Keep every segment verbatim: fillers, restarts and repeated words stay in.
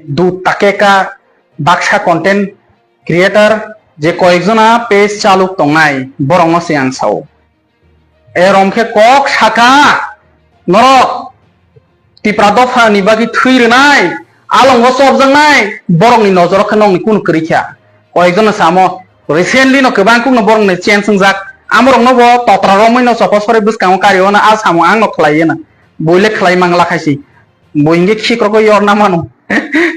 Dut takeka baksa content creator je koyekjona page chaluk tongnai, borokno se ang sao. Erom khe kok saka norok Tipra dopha ni bagwi thwi rwnai, alongo chopjaknai, borokni nojoro khe nokni kunu kwrwi kha. Koyekjona samo recently no kwbang kukno borokni change wngjak. Amorokno bo totra romwi no chopor sori bwskango kari ono a samung ang no khlai yena. Buile khlai mangla khaisi. Bo hingke khikrogwi yorna mano.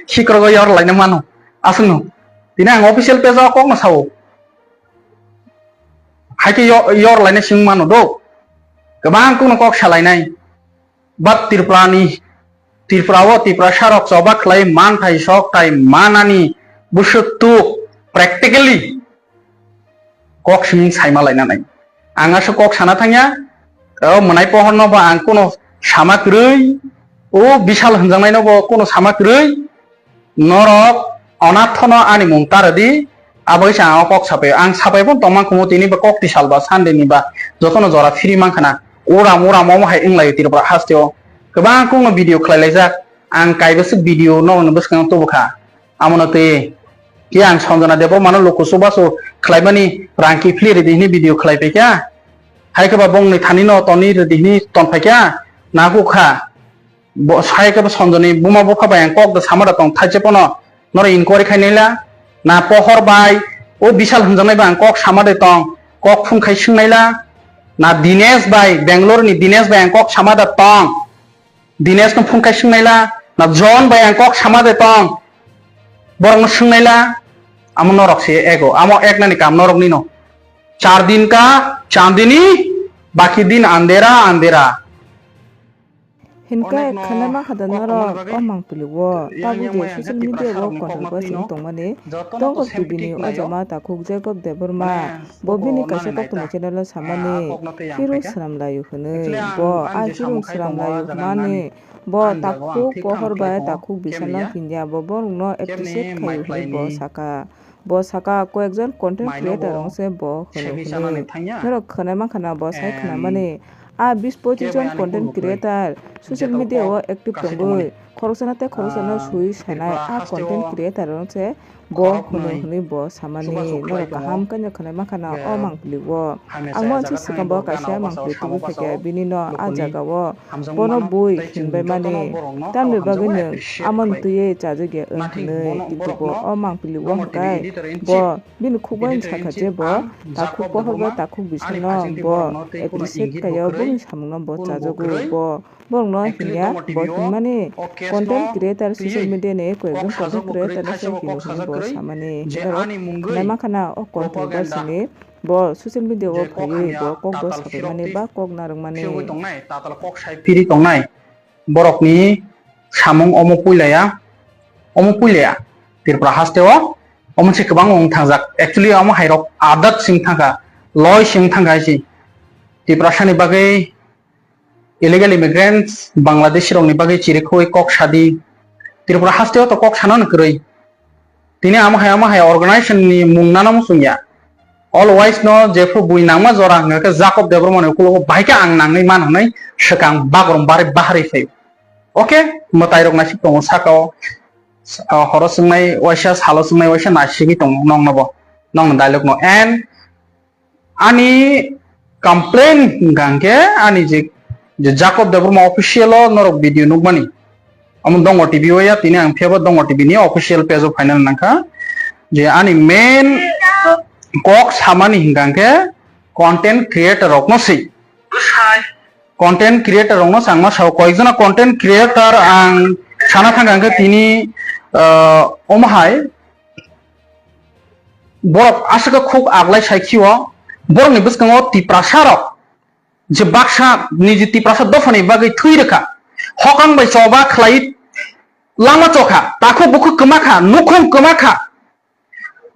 Khikrogwi yor laina mano. Aswkno. Tini ang official page o kokno sao. Haike yo-, yor laina sing mano do. Kwbang kukno kok salainai. But Tripura ni, Tripura o Tiprasa rok choba khlai manthai sok tai manani bwswk tuk practically kok simi saima laina nai. Ang aswk kok sana thangya, o mwnai pohor no bo ang kuno sama kwrwi, o bisal hwnjaknai no bo kuno sama kwrwi, norok onathono ani mung ta rwdi, abo khe ang o kok sapai. Ang sapai phano tongmang khumu tini ba kok tisal ba Sunday ni ba jotono jora free mankha na. Uram uram omo hai wnglaio Tripura hasteo. Kwbang kukno video khlai laijak. Ang kaibaswk video norokni bwskango tubukha. Amono twi khe ang Sanjana Debbarmano luku chubachu khlaimani rang kiphilwi rwdi hwnwi video khlai paikha. Hai khe ba bongni thani no tonwi rwdi hwnwi tonphaikha. Nangkukha. Bo, sai khe bo Sanjani buma bupha bai ang kok da sama da tong, thaise phano norok inquiry khai naila. Na Pohor bai, o Bisal hwnjaknai bai ang kok sama de tong, kok phone khai swng naila. Na Dinesh bai, Bangalore ni Dinesh bai ang kok sama da tong, Dinesh no phone khai swng naila. Na John bai ang kok sama de tong, borok no swng naila. Amo norok se ego, amo ek nani kam norok ni no. Char din ka chandini, baki din andhera andhera. Hinke khana ma khada norok o mangpili o, tabuk je social media o content creator wng tongmani, Tongkol T V ni o jama takhuk Jacob Debbarma, bo bini kaisa koktwma channel o samani, Firu Swnam Layu hwnwi, bo a Firu Swnam Layu hwnmani, bo takhuk pohor bai takhuk bisalo hinya, bo borokno appreciate khaio hwnwi bo saka. Bo saka, koyekjon content creator rok se bo hwnwi hwnwi. Norok khwnai mankha na bo sai khwnamani. A bis pochis jon content creator social media o active tongwi khoroksano tei khoroksano sui sanai a content creator rok se bo hwnwi hwnwi bo samani. Norok kaham khe no khwnai mankha na o mangpili o. Ang monsi swkang bo kaisa mangpili tubui phaikha bini no a jaga o. Bono bui hinbai mani, tamni bagwi nwng amoni twiwi chajakya wng hwnwi, kintu bo o mangpili o hwnkhe bo bini khukbai sakha je bo takhuk pohor bai takhuk bisingno bo appreciate khaio, boni samungno bo chajago, bo borokno hinya bo hinmani content creator social media ni koyekjon content creator no se hino hwnwi bo samani, norok naima khana o content bai sini. Bo social media o phaiwi bo kok bo sabaimani ba kok narwkmani. Phiri tongnai borokni samung omo puilaya, omo puilaya Tripura haste o omo se kwbang wng thangjak. Actually omo hairok adat sing thangkha, loi sing thangkha hai se. Tiprasani bagwi illegal immigrants, Bangladeshi rokni bagwi chirikhoi kok sadi. Tripura haste o to kok sanano kwrwi. Tini amo hai, amo hai organization ni mung nano muchung ya. Always no jephru bui nangma jora hwnga khe Jacob Debbarma ni ukulogo bahai khe ang nangwi man hwnwi swkang bagrum bari baharwi phaio. Okay, mwtai rok naisik tongo saka o. Horo swngnai waisa, salo swngnai waisa naisigwi tongo nokno bo, nokni dialogue no. And ani complain hwnkha hwnkhe ani je, je Jacob Debbarma official o norok video nukmani. Omo Dongor T V o ya, tini ang phiyaba Dongor T V ni official page o phaina nangkha je ani main kok samani hwnkha hwnkhe content creator rokno se. Content creator rokno changma sao, koyekjona content creator ang sana thangkha hwnkhe tini, ah, omo hai borok aswk khuk aglai sai khio, borokni bwskango Tiprasa rok je baksa niji Tiprasa dophani bagwi thwi rwkha, hokang bai choba khlai lama chokha, takhuk bukhuk kwma kha, nukhung kwma kha,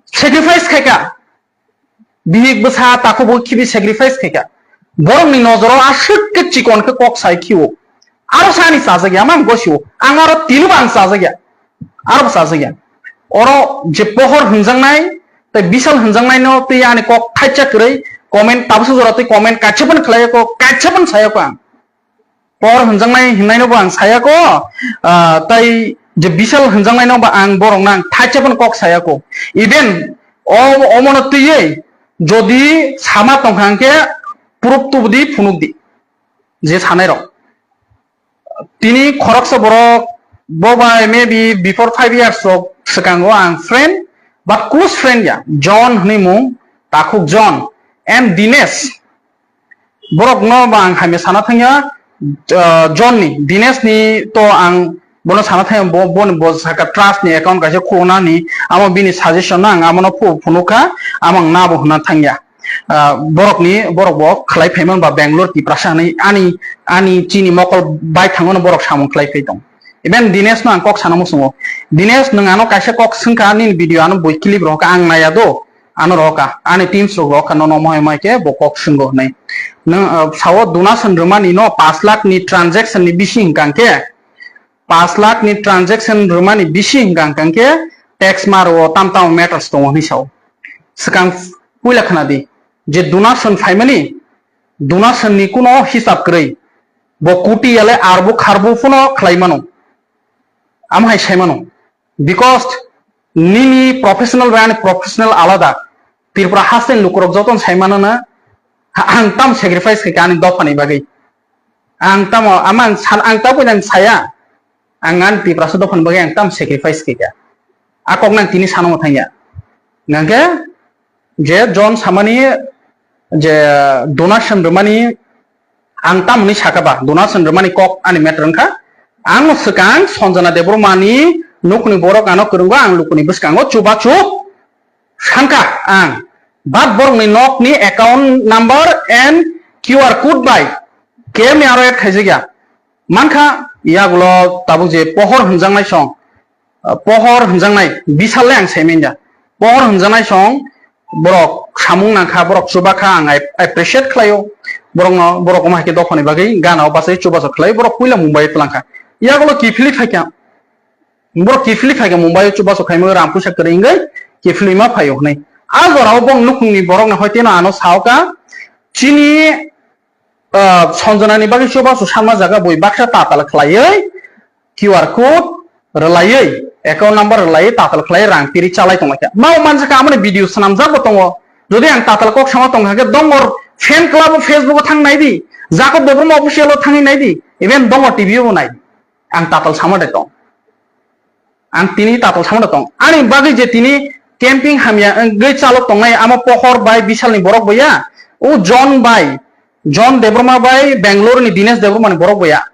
sacrifice khai kha, bihik bwsa takhuk bukhuk khibi sacrifice khai kha, borokni nojoro aswk khe chikon khe kok sai khio. Aro sani chajak ya, mang gosio. Ang aro tini bo ang chajak ya. Aro bo chajak ya. Oro je pohor hwnjaknai, tei bisal hwnjaknai no tei ani kok thaisa kwrwi comment tabuksa jora tei comment kaisa phano khlai ya ko, kaisa phano saya ko ang. Pohor hwnjaknai hwnnaino bo ang saya ko, ah, tei je Bishal hwnjaknaino ba ang borokno ang thaisa phano kok saya kho. Even o, omono twiwi jodi sama tongkha hwnkhe proof tubudi phunukdi je sanairok. Tini khoroksa borok bo bai maybe before five years rok swkango ang friend, but close friend ya, John hwnwi mung, takhuk John, and Dinesh. Borok no ba ang hamya sana thangya, ah, John ni, Dinesh ni to ang bono sana thangya, bo, bo, bo saka trust ni account kaisa khulna ni, amo bini suggestion no ang amo no phu-, phunukha, amo ang nabo hwnna thangya. Ah, borok ni, borok bo khlai phaiman ba Bangalore Tiprasa ni ani, ani chini mokol bai thango no borok samung khlai phai tong. Even Dinesh no ang kok sana musungo. Dinesh nwng ano kaisa kok swngkha nini video ano boi clip rohka ang naya do. Ano rohka, ani teams rok rohka, nono mohai mai khe bo kok swnggo hwnwi. Nwng, uh, sao donation rwmani no pash lakh ni transaction ni bisi hwnkha hwnkhe, pash lakh ni transaction rwmani bisi hwnkha hwnkha hwnkhe tax ma rwo tam tamo matters tongo hwnwi sao. Swkang puila khna di je donation phaimani, donation ni kuno hisab kwrwi. Bo koti yale arbu kharbu phano khlai mano. Amo hai sai mano. Because nini professional bai ani professional alada. Tripura haste ni lukurok joto sai mano na, ha-, ang tam sacrifice khaikha ani dopha ni bagwi. Ang tamo, ama ang san, ang tabuk nang saya. Ang ani Tiprasa dopha ni bagwi ang tam sacrifice khaikha. A kok nang tini sano thangya. Nangkhe je John samani je donation rwmani ang tamoni saka ba, donation rwmani kok ani matter wngkha. Ang swkang Sanjana Debbarma ni nokni borok ano kwrwngo, ang lukuni bwskango chubachu sankha ang. But borokni nokni account number and Q R code bai kemni aro add khaijakya. Mankha yagulo tabuk je pohor hwnjaknai song, ah, pohor hwnjaknai Bishal le ang sai manya. Pohor hwnjaknai song borok samung nangkha, borok chubakha, ang ap-, appreciate khlaio. Borokno, borok omo hai khe dophani bagwi gana o bachai chubachu khlai, borok puila Mumbai o twlangkha. Yagulo kiphilwi phaikha, borok kiphilwi phaikha Mumbai o chubachu khaimwi rang puisa kwrwi wngwi kiphilwi ma phaio hwnwi. A jorao bong nukhungni borokno hoi teno ano saoka, chini ah, Sanjana ni bagwi chubachu sanma jaga bui baksa tatal khlaiwi Q R code rwlaiwi, account number rwlaiwi tatal khlaiwi rang piri chalai tonglaikha. Mao manjakha amoni video swnamjak bo tongo. Jodi ang tatal kok sama tongkha khe dongor fan club o Facebook o thang naidi, Jacob Debbarma official o thangwi naidi, even dongor T V o bo naidi. Ang tatal sama de tong. Ang tini tatal samano tong. Ani bagwi je tini camping hamya wngwi chalok tongnai, amo Pohor bai Bisalni borok bo ya. O John bai, John Debbarma bai Bangalore ni Dinesh Debbarma ni borok bo ya.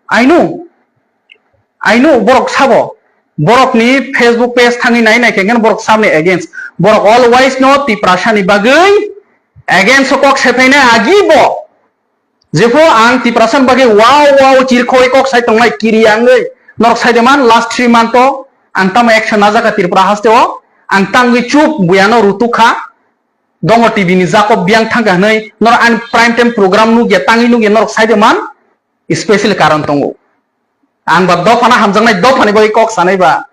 I know. I know, borok sabo. Borok ni Facebook page thangwi nai nai khe borok sabni against. Borok always no Tiprasa ni bagwi against o kok sephainai agi bo. Jepho ang Tiprasa ni bagwi wow wow chirkhoi kok sai tongnai kiri angwi norok sai de man last three month o ang tamo action najaka Tripura haste o ang tangwi chup buyano rutuk kha dongo T V ni Jacob biyang thangkha hwnwi norok ang prime time program nukya tangwi nukya norok sai de man special karon tongo ang ba dophano hamjaknai dophani bagwi kok sanai ba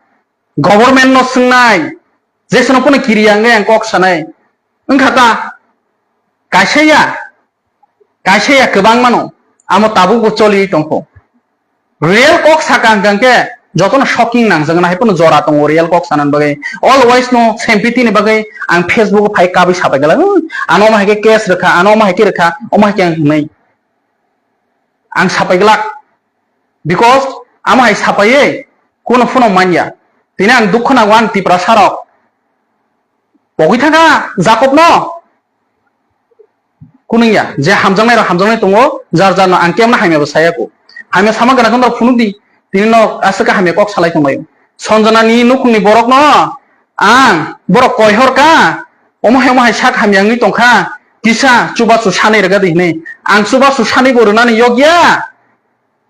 government no swngnai jeswno phano kiri angwi ang kok sanai wngkha ta kaisa ya Kaisa ya kwbangma no, amo tabukbo choliwi tongkho. Real kok saka hwnkha khe jotono shocking nangjak, na hai phano jora tongo real kok sanani bagwi. Always no sympathy ni bagwi ang Facebook o phai kabwi sapai glak, "Hmm, ano omo hai khe case rwkha, ano omo hai khe rwkha, omo hai khe ang hwnwi." Ang sapai glak. Because amo hai sapaiwi kuno phano manya. Tini ang dukho nango ang Tiprasa rok. Pogwi thangkha Jacob no. Kunungya, je hamjaknai rok hamjaknai tongo, jar jar no ang kemno hamya bo saya kho. Hamya sama gana khe norok phunuk di, tini no aswk khe hamya kok salai tonglaio. Sanjana ni nukhung ni borok no ang borok koi hor kha, omo hai omo hai sak hamya wngwi tong kha, kisa chubachu sanai rwgadi hinwi. Ang chubachu sanai bo rwnani yokya,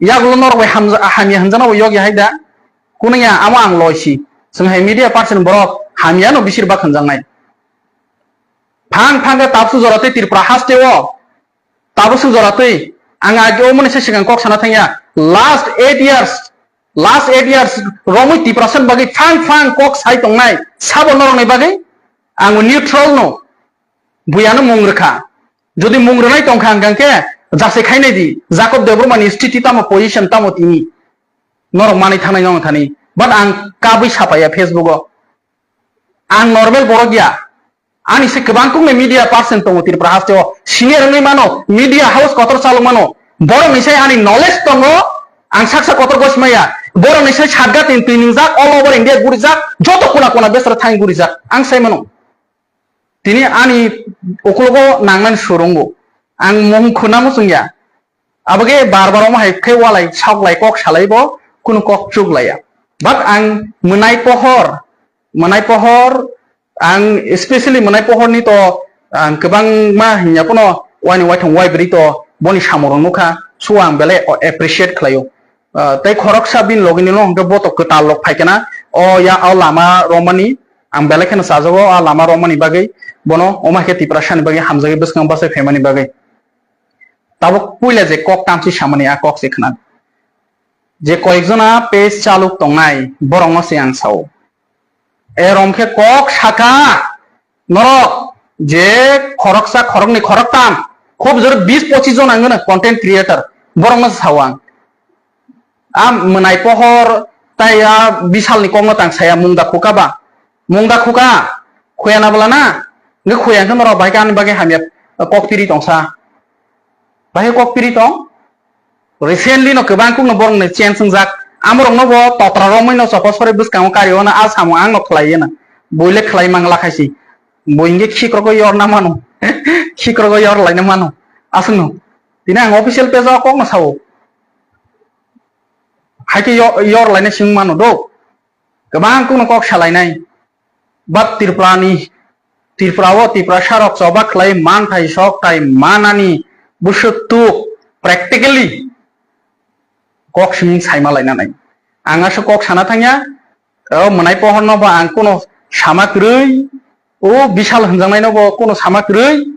yagulo norok bai hamja-, hamya hwnjakna bo yokya hai da. Kunungya amo ang loisi, chwng hai media person borok hamya no bisir bak hwnjaknai. Phang phang khe tabswk jora twi Tripura haste o, tabswk jora twi ang age o mani se swkang kok sana thangya. Last eight years, last eight years romwi Tiprasa ni bagwi phang phang kok sai tongnai sabo norokni bagwi ang neutral no, buyano mung rwkha. Jodi mung rwnai tongkha hwnkha khe jasai khainai di, Jacob Debbarma ni sthiti tamo, position tamo tini. Norok manwi thangnai no thani. But ang kabwi sapaiya Facebook o. Ang normal borok ya. Ani se kwbang kukni media person tongo Tripura haste o. Senior wngwi mano, media house kotor chalok mano. Borokni se ani knowledge tongo, ang saksa kotor gosimaya. Borokni se sadga tin tin wngjak, all over India gurijak, joto kona kona besra thang gurijak. Ang sai mano. Tini ani uklogo nangnani surungo. Ang mung khuna muchungya. Abage bar bar omo hai khe walai, sok lai, kok salai bo, kunu kok chuk laiya. But ang mwnai pohor, mwnai pohor, ang especially mwnai pohor ni to ang kwbangma hinya pono wani waithong wai bri to boni samung rok nukha, so ang belai appreciate khlaio. Ah, tei khoroksa bini logi ni no hwnkhe bo to kwtal rok phai kana, o ya o lama romani, ang belai kheno chajago, a lama romani bagwi, bono omo hai khe Tiprasa ni bagwi hamjagwi bwskang bachai phaimani bagwi. Tabuk puila je kok tamsi samani a kok se khna. Je koyekjona page chaluk tongnai, borokno se ang sao. Erom khe kok saka, norok je khoroksa, khoroknwi, khoroktam, khub jor bis pochis jon ang gwnang content creator, borokno se sao ang. A mwnai pohor tai a bisalni kokno tang saya mungda khuka ba? Mungda khuka? Khuyana bwla na? Nge khuya hwnkhe norok bahai khe ani bagwi hamya kok piri tongsa. Bahai kok piri tong? Recently no kwbang kukno borokni change wngjak. Amorokno bo totra romwi no chokol sori bwskango kari o na a samung ang no khlai na. Buile khlai mang lakhaisi. Bo hwnkhe khikrogwi yorna mano. Khikrogwi yor laina mano. Aswkno. Tini ang official page o kokno sao. Hai khe yo-, yor lainai sing mano do. Kwbang kukno kok salainai. But Tripura ni, Tripura o Tiprasa rok choba khlai manthai sok tai manani bwswk tuk practically kok simi saima laina nai. Ang aswk kok sana thangya, o mwnai pohor no bo ang kuno sama kwrwi, o bisal hwnjaknai no bo kuno sama kwrwi,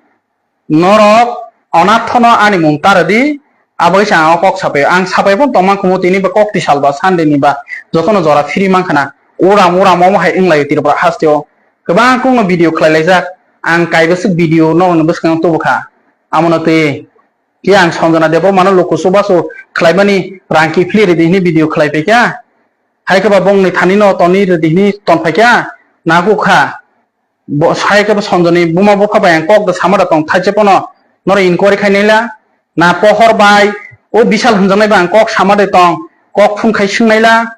norok onathono ani mung ta rwdi, abo khe ang o kok sapai. Ang sapai phano tongma khumu tini ba kok tisal ba Sunday ni ba jotono jora free mankha na. Uram uram omo hai wnglaio Tripura haste o. Kwbang kukno video khlai laijak. Ang kaibaswk video norokni bwskango tubu kha. Amono twi khe ang Sanjana Debbarmano luku chubachu khlaimani rang kiphilwi rwdi hwnwi video khlai paikha. Hai khe ba bongni thani no tonwi rwdi hwnwi ton phaikha. Nangkuk kha. Bo, sai khe bo Sanjani buma bupha bai ang kok da sama da tong, thaise phano norok inquiry khai naila. Na pohor bai, o bisal hwnjaknai bai ang kok sama de tong, kok phung khai swng naila.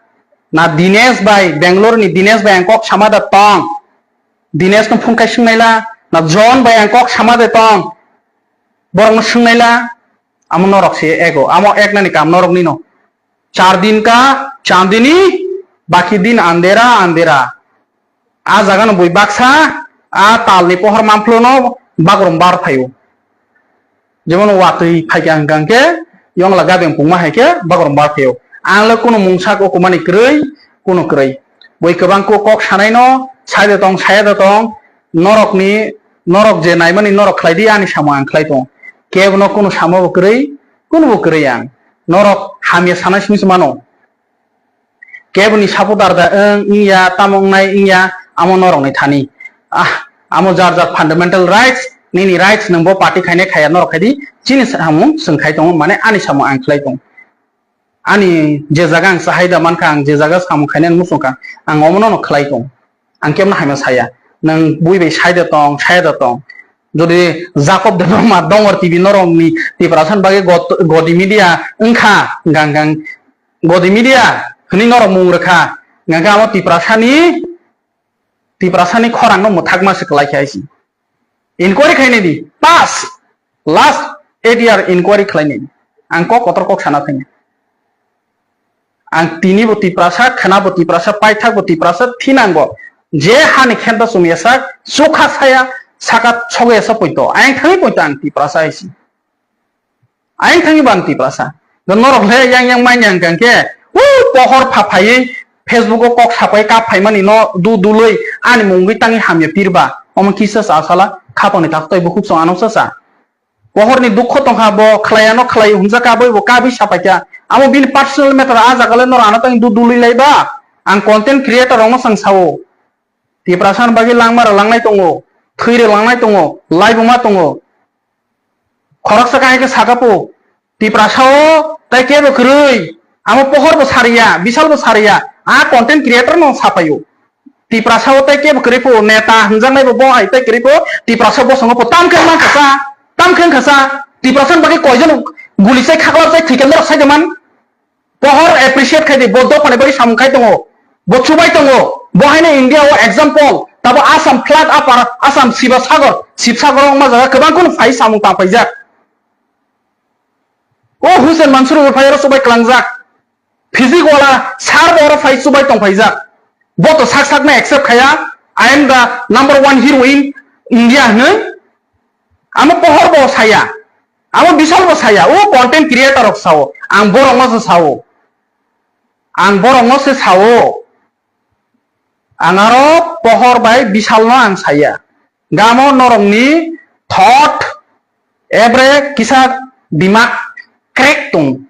Na Dinesh bai, Bangalore ni Dinesh bai ang kok sama da tong, Dinesh no phung khai swng naila. Na John bai ang kok sama de tong, borok no swng naila. Amo norok se ego, amo ek nani kam norok ni no. Char din ka chandini, baki din andera andera. A jaga no bui baksa, a tal ni pohor manphlo no bagrum bar phaio. Jemon watwi phaikha hwnkha hwnkhe, yongla gabeng pungma hai khe bagrum bar phaio. Ang le kunu mungsa kok kumani kwrwi, kunu kwrwi. Bui kwbang kok, kok sanai no, sai de tong, saya de tong, norok ni, norok je naimani norok khlai di, ani samung ang khlai tong. Kebo no kunu samo bo kwrwi, kunu bo kwrwi ang. Norok hamya sana simi se mano. Keboni supporter da wng, wngya, tamo wngnai wngya, amo norokni thani. Ah, amo jar jar fundamental rights, nini rights nwng bo party khainai khaya norok khaidi, chini samung chwng khai tongo, mane ani samung ang khlai tongo. Ani je jaga ang chahai da mankha, ang je jaga samung khainani muchungkha, ang omono no khlai tongo. Ang kebono hamya saya. Nwng bui bai sai de tong, saya de tong. Jodi Jacob Debbarma Dongor T V norokni Tiprasa ni bagwi got-, godi media wngkha, gang gang godi media hwnwi norok mung rwkha, hwnkhe amo Tiprasani, Tiprasani khorangno mwthakma se kwlai khe hai se. Inquiry khainai di, pass, last eight year inquiry khlainai di. Ang kok kotor kok sana thangya. Ang tini bo Tiprasa, khwna bo Tiprasa, paithak bo Tiprasa, thinang bo. Je hani khenta chumya sak, chukha saya, saka sogo esa poito. Ayang thangwi poito ang Tiprasa hai se. Ayang thangwi bo ang Tiprasa. Do norok le yang yang manya hwnkha khe, u pohor pha phaiwi Facebook o kok sapai kap phaimani no du dului ani mungwi tangwi hamya pirba. Omo kisa sa sala khapangni taktoi bukhuk song ano sa sa. Pohor ni dukho tongkha bo khlaiya no khlai hwnjak ka boi bo kabwi sapaikha. Amo bini personal matter a jaga le norok ano tangwi du dului laiba. Ang content creator rokno sang sao. Tiprasa ni bagwi langma rok langnai tongo. Thwi rok langnai tongo. Laibuma tongo. Khoroksa kahai khe saka po, Tiprasa o tai kebo kwrwi, Amo pohor bo sariya, bisal bo sariya, a content creator no sapayo. Tiprasa o tei kebo kwrwi pho, neta hwnjaknai bo bo hai tei kwrwi pho, Tiprasa bosongo pho tam khe man khasa, tam khe khasa, Tiprasa ni bagwi koijon guli chai khaklar chai thwikhe norok sai de man. Pohor appreciate khai di, bo dophani bagwi samung khai tongo, bo chubai tongo, bo haino India o example, tabo Assam flood upper, Assam Siva Sagar, Sib Sagar wngma jaga kwbang kheno phai samung tang paijak. O Hussein Mansur bo phai oro chubai klangjak. Physique wala sir bo oro phai chubai tong phaijak. Bo to sak sak no accept khaya, "I am the number one hero in India" hinwi. Amo pohor bo saya. Amo bisal bo saya. O content creator rok sao. Ang borok no se sao. Ang borok no se sao. Ang aro pohor bai bisal no ang saya. Gamo norokni thought ebre kisa dimak crack tong.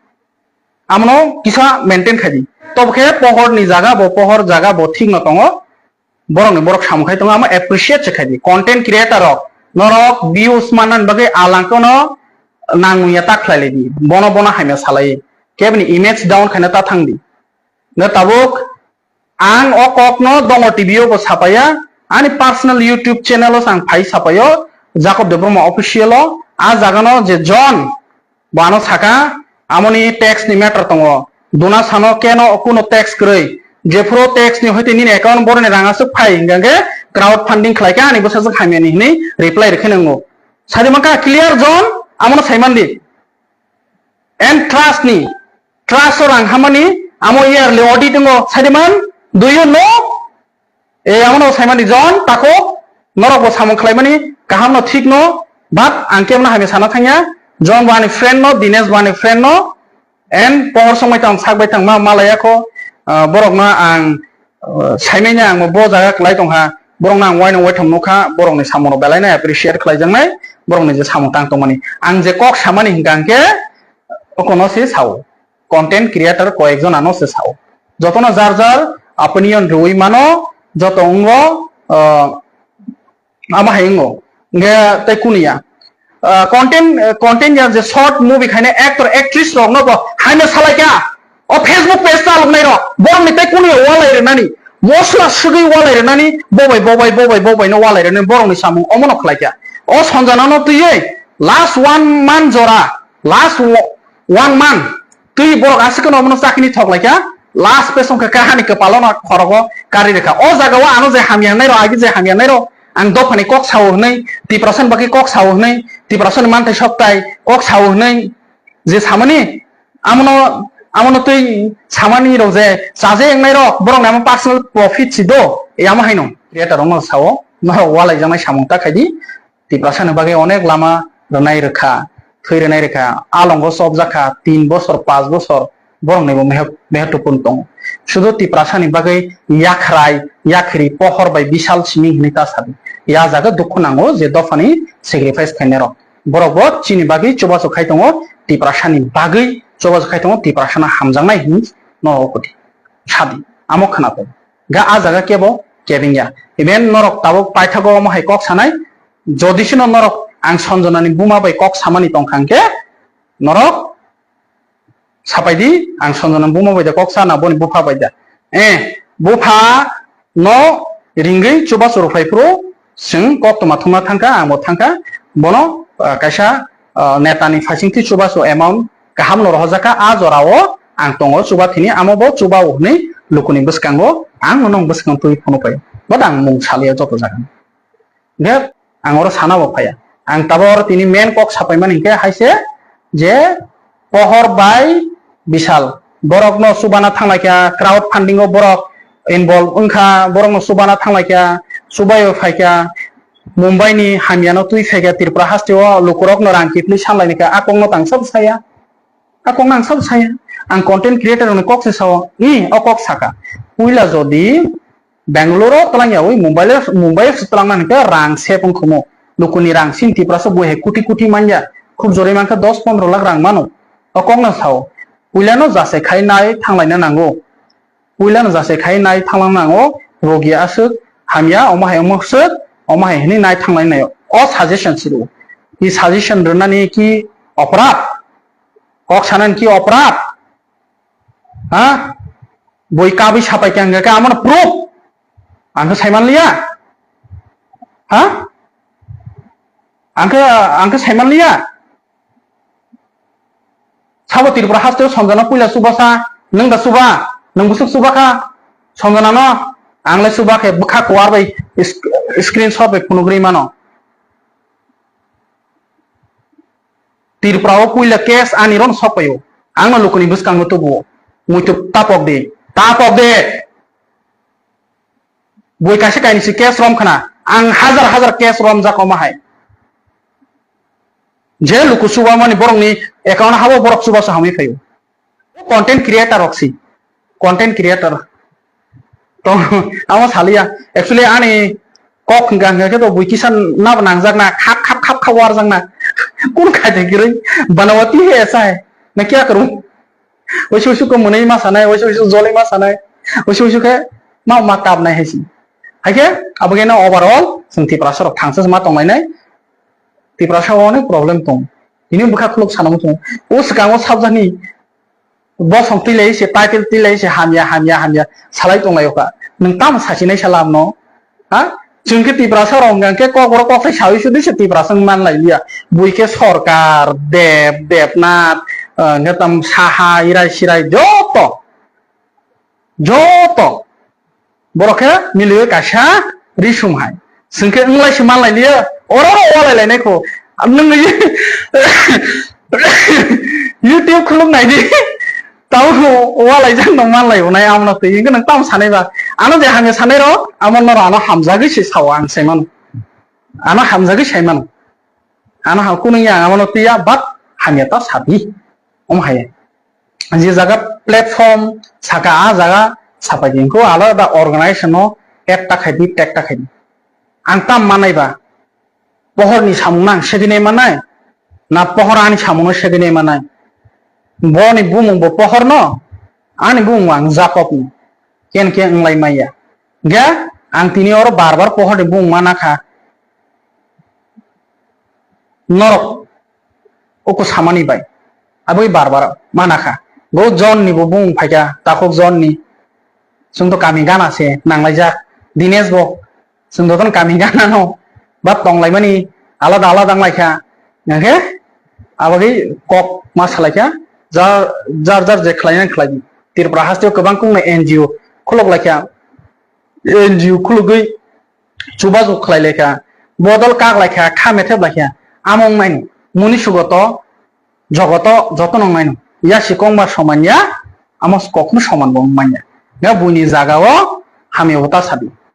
Amono kisa maintain khai di. Tobo khe pohor ni jaga bo, pohor jaga bo thik no tongo. Borok ni borok samung khai tongo, amo appreciate se khai di. Content creator rok, norok views manna ni bagwi alang kono nangmung ya ta khlai lai di. Bono bono hamya salai. Kebini image down khaina ta thang di. Nge tabuk ang o kok no Dongo T V o bo sapaya, ani personal YouTube channel o ang phai sapayo, Jacob Debbarma Official o, a jaga no je John, bo ano saka, amoni tax ni matter tongo, duna sano keno kuno tax kwrwi, jephuru tax ni hoite nini account boroni rang aswk phai, hingkha khe crowd funding khlai kha, ani bwsajwk hamya ni hinwi reply rwkhe nango. Sadi mankha clear John, amono saimandi. And trust ni, trust o rang hamani, amo yearly audit wngo, sadi man, do you know? E, amono saimani John, tako, norok bo samung khlaimani, kaham no, thik no, but ang kebo no hamya sana thangya, John bo ani friend no, Dinesh bo ani friend no, and pohor songbai tang, sak bai tang ma, malaya kho, ah, borok no ang, ah, saimanya ang bo jaga kwlai tongkha, borok no ang waino waitham nukha, borok ni samung no belai no appreciate khlaijaknai, borok ni je samung tang tongmani, ang je kok samani hingka hingke, okono se sao. Content creator koyekjon ano se sao. Jotono jar jar opinion rwui mano, joto wngo, ah, amo hai wngo. Nge tei kuniya. Ah, content, ah, content ya je short movie khaina actor, actress rokno bo haino salaikha. O Facebook page chaloknai rok, borokni tei kuniya walai rwnani. Mosla swgwi walai rwnani, bobai, bobai, bobai, bobai no walai rwnani, borokni samung omono khlaikha. O Sanjana no twiwi last one month jora, last wo-, one month twi borok aswk no omono chakini thok laikha, last page wngkha kahani kwpalo no khorogo kari rwkha. O jaga o ano je hamya wngnai rok, agi je hamya wngnai rok, ang dophani kok sao hwnwi, Tiprasani bagwi kok sao hwnwi, Tiprasani manthai soktai kok sao hwnwi je samani, amono, amono twi samani rok je chaje wngnai rok, borokni amo personal profit si do, e amo haino creator rokno sao, norok walaijaknai samung ta khaidi. Tiprasani bagwi onek lama rwnai rwkha, thwi rwnai rwkha, a longo chopjak kha, tin bosor, panch bosor, borokni bo mehe-, mehetupun tongo. Sudu Tiprasani bagwi yakhrai, yakhri, pohor bai bisal simi hinwi ta sadi. Ya jaga dukhu nango je dophani sacrifice khainai rok. Borok bo chini bagwi chubachu khai tongo, Tiprasani bagwi chubachu khai tongo, Tiprasano hamjaknai hinwi no okoti sadi. Amo khwna tongo. Ga a jaga kebo kebeng ya. Even norok tabuk paithago omo hai kok sanai, jodi sino norok ang Sanjanani buma bai kok samani tongkha hwnkhe, norok sapai di, ang Sanjanani buma bai da kok sana, boni bupha bai da. Eh, bupha no ringwi chubachu rwphai phuru, chwng koktwma thumna thangkha, ang bo thangkha, bono, ah, kaisa, ah, netani phaisingtwi chubachu amount kaham no rohorjakha, a jorao ang tongo chubathini, amo bo chubao hwnwi lukuni bwskango ang nono bwskang twi phunukphai. But ang mung saliya joto jaga. Hingkhe ang oro sana bo phaiya. Ang tabuk oro tini main kok sapaimani hingkhe haise je Pohor bai Bishal. Borokno chubana thanglaikha, crowd funding o borok involve wngkha, borokno chubana thanglaikha, chubaio phaikha, Mumbai ni hamyano twi phaikha, Tripura hasteo lukurokno rang kiphilwi sanlainai kha, a kokno tangsa bo saya. A kokno ang sabo saya. Ang content creator rokni kok se sao. Ni o kok saka. Puila jodi Bangalore o twlang yawi Mumbai o, Mumbai o se twlang nani khe rang sep wng khumu. Lukuni rang sin Tiprasa bui hai kuti kuti manya. Khub jorwi mankha dos pondro lakh rang mano. O kokno sao. Puila no jasai khai nai thanglaina nango. Puila no jasai khai nai thanglang nango. Rogi aswk hamya omo hai omo swk omo hai hwnwi nai thanglaina nai. O suggestion si rw. I suggestion rwnani ki oprad? Kok sanani ki oprad? Ha? Bui kabui sapai khe ang khe amo no proof. Ang khe saiman liya. Ha? Ang khe, ang khe saiman liya. Sabo Tripura haste o Sanjana puila chubasa, nwng da chuba, nwng bwswk chuba kha Sanjana no, ang le chuba khe bwkha kuar bai is-, screenshot bai phunugri mano. Tripura o puila case ani ron sok paio, ang no lukuni bwskango tubuo, muitu tapok di, tapok de. Bui kaisa kainwi se case rom khna, ang hazar hazar case romjak omo hai. Je luku chubamani borokni account habo borok chubasu hamwi phaio. Content creator rok si. Content creator. To, amo saliya. Actually, ani kok hwnkha hwnkha khe to bui kisa nabo nangjakna, khap khap khap khap warjakna. Kun khai de giroi. Banawati he aisa hai. Na kya karu? Waisa waisa ko mwnwi ma sanai, waisa waisa jolai ma sanai, waisa waisa khe ma ma kap nai hai si. Hai khe abo khe no overall chwng Tiprasa rok thangsa ma tong lainai, Tiprasa o onek problem tong. Tini bwkha khuluk sana muchung. O swkang o sabjani bosong twi lai se, title twi lai se, hamya, hamya, hamya salai tong lai o kha. Nwng tamo sachi nai salam no? Ha? Chwng khe Tiprasa rok hwnkha khe kok borok kok sai saui sudi se Tiprasa wng man lai liya. Bui khe sorkar, dep, depnath, ah, hwnkhe tam saha, irai sirai joto, joto borok khe miliui kaisa risum hai. Chwng khe wng lai se man lai liya. Oro oro walai lai nai kho. Nwng YouTube khuluk nai di. Tamo walai jak no man lai unai amo no twi. Hwnkhe nwng tamo sanai ba? Ano je hamya sanai rok, amo no ano hamjagwi se sao ang sai mano. Ano hamjagwi sai mano. Ano ha kunung ya amo no twi ya, but hamya ta sadi. Om hai. Je jaga platform saka a jaga sapai di. Ko alada organization no app ta khai di, tag ta khai di. Ang tam manai ba? Pohor ni samung no ang segwi nai manai? Na pohor ani samung no segwi nai manai? Bo ni bumung bo pohor no, ani bumung ang Jakob ni. Ken ke wng lai maya. Ga ang tini oro bar bar pohor ni bumung mana kha. Norok uku samani bai. Aboi bar bar mana kha. Go John ni bo bumung phaikha, takhuk John ni. Chwng to kami gana se nang lai jak. Dinesh bo Chwng jotono kami gana no ba tong lai mani alada alada wng lai kha. Hwnkhe abagwi kok ma salai kha, jar, jar jar je khlai nang khlai di. Tripura haste o kwbang kung nai N G O khuluk lai kha. N G O khulugwi chubachu khlai lai kha. Bodol kak lai kha, kha methep lai kha. Amo wng nai no. Muni sugo to jogoto jotono wng nai no. Yasi kong ba somanya, amo kok no soman bo wng manya. Ya buini jaga o hamya bo ta sadi.